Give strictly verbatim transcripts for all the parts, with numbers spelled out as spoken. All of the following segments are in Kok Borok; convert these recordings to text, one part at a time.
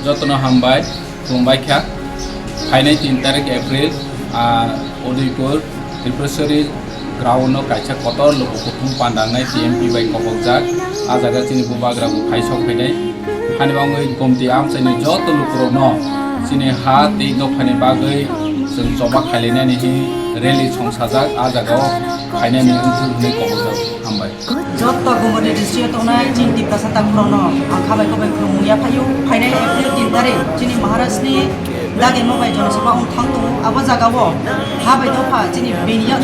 Jotono hambai, khulumbai kha. Phainai tin tarik April, ah, Udaipur, Tripureshwari ground-o kaisa kotor luku kuthum pandangnai T M P bai kobokjak. Ah jaga chini bubagra bo phai sok phainai. Hani bangwi gomti amchaini joto lukurokno chini ha tei dophani bagwi chwng choba khailainani hi rally songsajak. Ah jagao phainani wngthok hwnwi kobokjak. Hambai. Joto Gumoti district-o tongnai chini Tiprasa takhurokno ang khabai khabai khulumung yaphaio. Phainai April tin tarik chini Maharashtrani Dagi Mumbai Jonosabha wng thang tongo. Abo jagao ha bai dopha chini bini yak,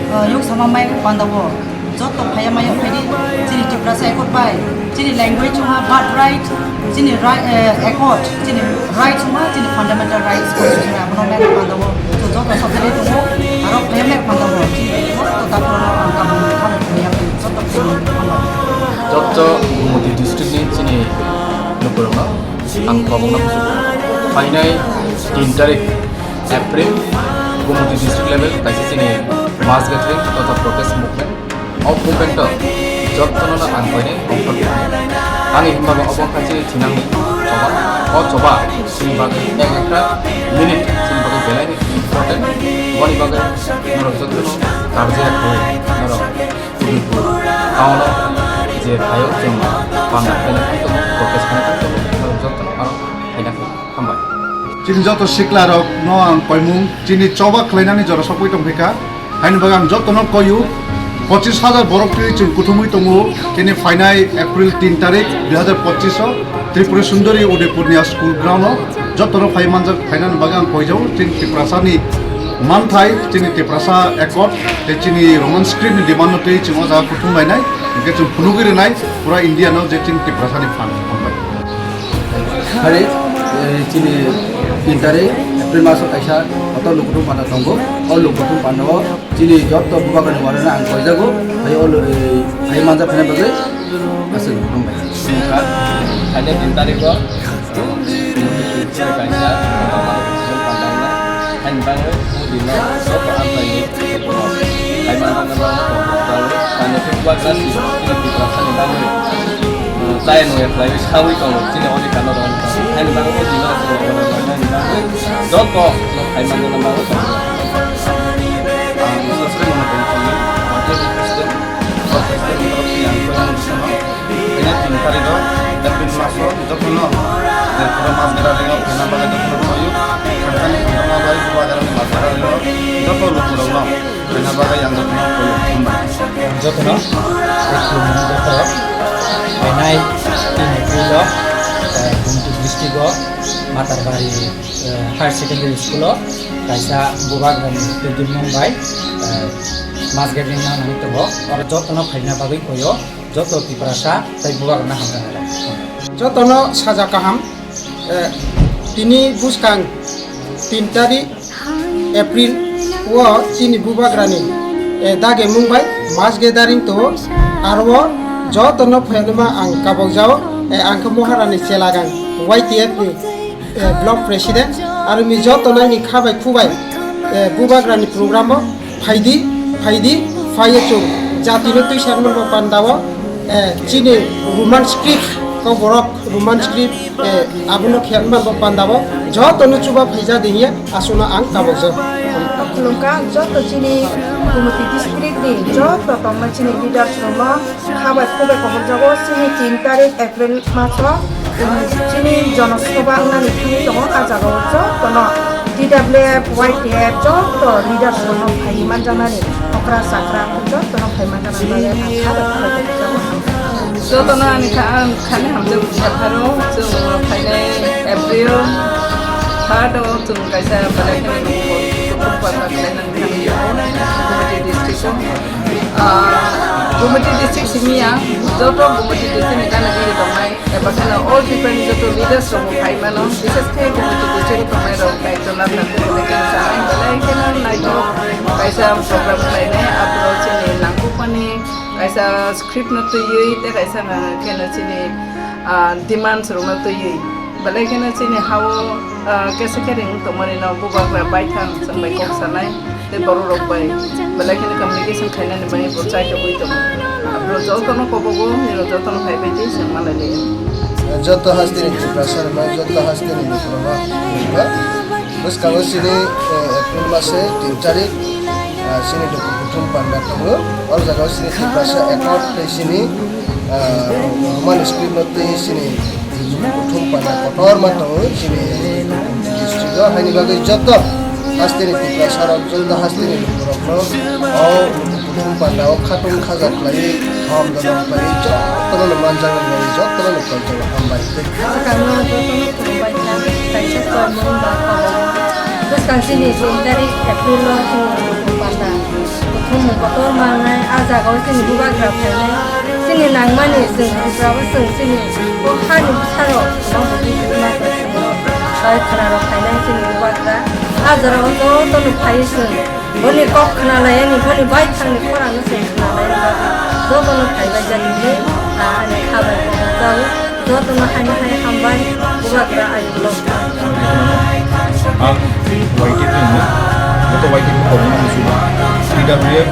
uh, yuk sama mai pandao joto phaiya maya phaidi chini Tiprasa Accord bai chini language chuma birth right, chini right, eh, accord, chini right chuma, chini fundamental rights constitution abono mela pandao. So joto sabjani tongo, aro phaiya mela pandao. Chini joto takhurokno ang kabang khabai khulumung yaphaio. Joto Gumoti district ni chini lukurokno ang kobokna kuchuk. Phainai tin tarik April Gumoti district level kaisa chini mass gathering totha protest movement. O movement o jotono ang koinai ongkhor khainai. Ani himba bo obo wngkha chini thinangni choba. O choba chini bagwi ek ekta minute chini bagwi belai ni important. Boni bagwi norok jotono karjaya khlai norok Udaipur town o je phaio chwng panda khlaina thang tongo, protest khlaina thang tongo, norok jotono aro khaina khlai. Hambai. Chini joto siklarokno ang koimung, chini choba khlainani jora sokwi tongphaikha. Haini bagwi ang jotono koiyo, pochis hajar borok twi chwng kuthumwi tongo. Chini phainai April tin tarik dui hazar pochis o Tripura Sundari Udaipurni a school ground o jotono phai manjak, phainani bagwi ang koijao. Chini Tiprasani manthai, chini Tiprasa Accord tei chini Roman script ni demand no twi chwng o jaga kuthum lainai, hwnkhe chwng phunugwi rwnai pura India no je chini Tiprasani phan. Hambai. Hari, eh, chini tin tarik April maso kaisa kotor lukuthum panda tongo. O lukuthum panda o chini joto bubagrani warano ang koijago. Hai o lu-, eh, hai manjak phana bagwi aswk hambai. Hai tin tarik o kaisa kotor lukuthum panda wngnai. Haini bagwi o dino joto amchaini hai manjak phana bagwi tongthok jago. Sani khe bubagra si chini Tiprasani bagwi. Chaya nungya khlaiwi sawi tongo chini odhikar no rwna bagwi. Haini bagwi o dino chwng rwna bagwi joto no khai manjana bagwi tongo. Ang Sasri Mono Bongkhorni party president, o president ni torof ni ang koyang bisano. Ini tin tarik o April maso jotono je pura mas gira ringo khaina bagwi jotono koyu. Khamsani khamsama bai bubagrani mas gira ringo joto lukurokno. Bini bagwi ang jotono koi khumbai. Ang jotono koi khumbai joto. Phainai tin April o, eh, Gumti district o Matarbari, eh, Higher Secondary School o kaisa bubagrani twijlangmung bai, eh, mass gathering nangwi tongo. Oro jotono phaina bagwi koyo, joto Tiprasa tei bubagrano hamjakmung. Jotono saja kaham, eh, tini buskang tin tarik April o chini bubagrani, eh, dage mungbai mass gathering to aro jotono phailuma ang kabok jao, eh, ang khe Moharani Chelagang Y T F ni, eh, block president aro mi jotono ni khabai khubai, eh, bubagrani program o phaidi, phaidi, phaiye chwng jatino twi sanmani bo pandao, eh, chini Roman script kok borok Roman script, eh, abono khe manbo pandao jotono chuba phaija de hiya aswkno ang kabokjak. Khulumkha joto chini Gumoti district ni joto tongma chini leaders rokno khabai khubai kobokjago chini tin tarik April maso chini jonosabha wngnani thangwi tongo. Ah jagao jotono D W F, Y T F joto leaders rokno phaiwi manjaknani okra chakra jotono phai manjaknani bagwi ang khabai khubai kobokjago. Jotono ani kha-, ang khani hamjak yapharo, chwng phainai April third o chwng kaisa belai kheno kuthum panda khlainani thangwi tongo Gumoti district o. Ah, Gumoti district simi ya, joto Gumoti district ni gana gini tongnai, eba kheno all different joto leaders rok bo phai mano, bises khe Gumoti district o tongnai rok daityo labna belai kheno sanai, belai kheno naithok kaisa program khlainai, abro chini nangkukmani kaisa script no twiwi tei kaisa hwnka hwnkhe no chini, ah, demands rok no twiwi belai kheno chini ha-o, ah, kesa kering wng tongmani no bubagra baithang chwng bai kok sanai tei borok rok bai belai kheno communication khainani bagwi bo chaitok wi tongo. Abo jotono kobogo nini jotono phaibai di chwng malai liya. Joto hasteni Tiprasa rok, joto hasteni lukurok no bwskango chini, eh, April mase tin tarik, ah, chini luku kuthum panda tongo. O jaga o chini Tiprasa Accord tei chini, ah, Roman script no twi chini luku kuthum panda kotorma tongo chini district o. Haini bagwi joto hasteni Tiprasa rok, joto hasteni lukurok no o Kuthum panda o khatung khaja khlaiwi, thom dodom khlaiwi, jotono no manjak nai, jotono no koijago, hambai. Swkangno jotono khulumbai kha, kaisa chormung ba kobo. Bwskang chini tin tarik April o chini kuthum panda. Kuthumung kotor mangnai, a jagao chini bubagra phainai. Chini nangmani chwng Tripura o chwng chini o hani bwsarok, bai khwnarok phainai chini bubagra. A jorao jotono phaiwi chwng. Boni kok khwnalaiyani, boni baithangni khorangno se khwnalaiyani bagwi jotono phaibai jani hwnwi, ah, ani kha bai kok rwjago, jotono haini hai hambai, bubagra ayuk lok. Ang Y T F ni, joto Y T F ni kobokma musugo, T W F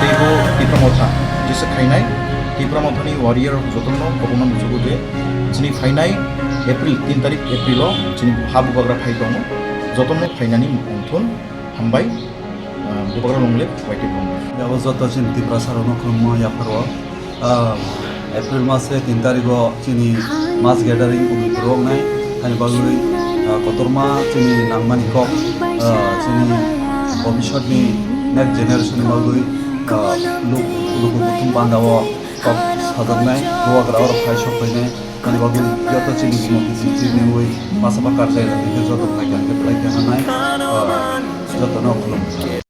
tei bo Tipra Motha, jesa khainai Tipra Mothani warrior jotono kobokma musugo je chini phainai April, tin tarik April o chini ha bubagra phai tongo, jotono phainani mungthun. Hambai, ah, bubagra longle, waite longle. Yabo joto chini Tiprasa rokno khulumma yapharo. Ah, April mase tin tarigo chini mass gathering uni phuru wngnai. Hani bagwi, ah, kotorma chini nangmani kok, ah, chini bhobishyotni next generation ni bagwi, ah, luk-, luku kuthum pandao kok sajaknai, bubagra oro phai sok phainai. Ani bagwi joto chini bumung chini chini wi masa bakar jai rok joto khai khe khai khe hanai, ah, joto no khulum.